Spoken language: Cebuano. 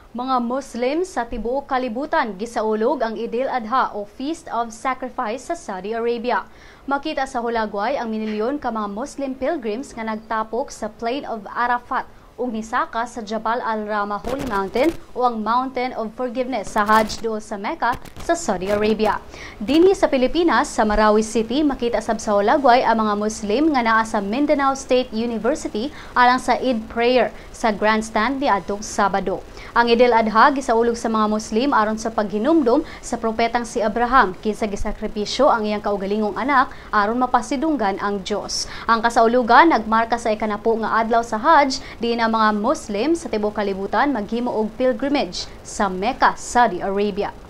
Mga Muslim sa tibuok kalibutan gisaulog ang Eid al-Adha o Feast of Sacrifice sa Saudi Arabia. Makita sa hulagway ang minilyon ka mga Muslim pilgrims nga nagtapok sa Plain of Arafat ug nisaka sa Jabal al-Rama Holy Mountain o ang Mountain of Forgiveness sa Hajj duol sa Mecca sa Saudi Arabia. Dinhi sa Pilipinas, sa Marawi City, makita sab sa hulagway ang mga Muslim nga naa sa Mindanao State University alang sa Eid prayer sa grandstand niadtong Sabado. Ang Eid al-Adha gisaulog sa mga Muslim aron sa paghinumdum sa propetang si Abraham, kinsa gisakripisyo ang iyang kaugalingong anak aron mapasidunggan ang Dios. Ang kasaulugan nagmarka sa ikanapo nga adlaw sa Hajj, diin ang mga Muslim sa tibuok kalibutan maghimo og pilgrimage sa Mecca, Saudi Arabia.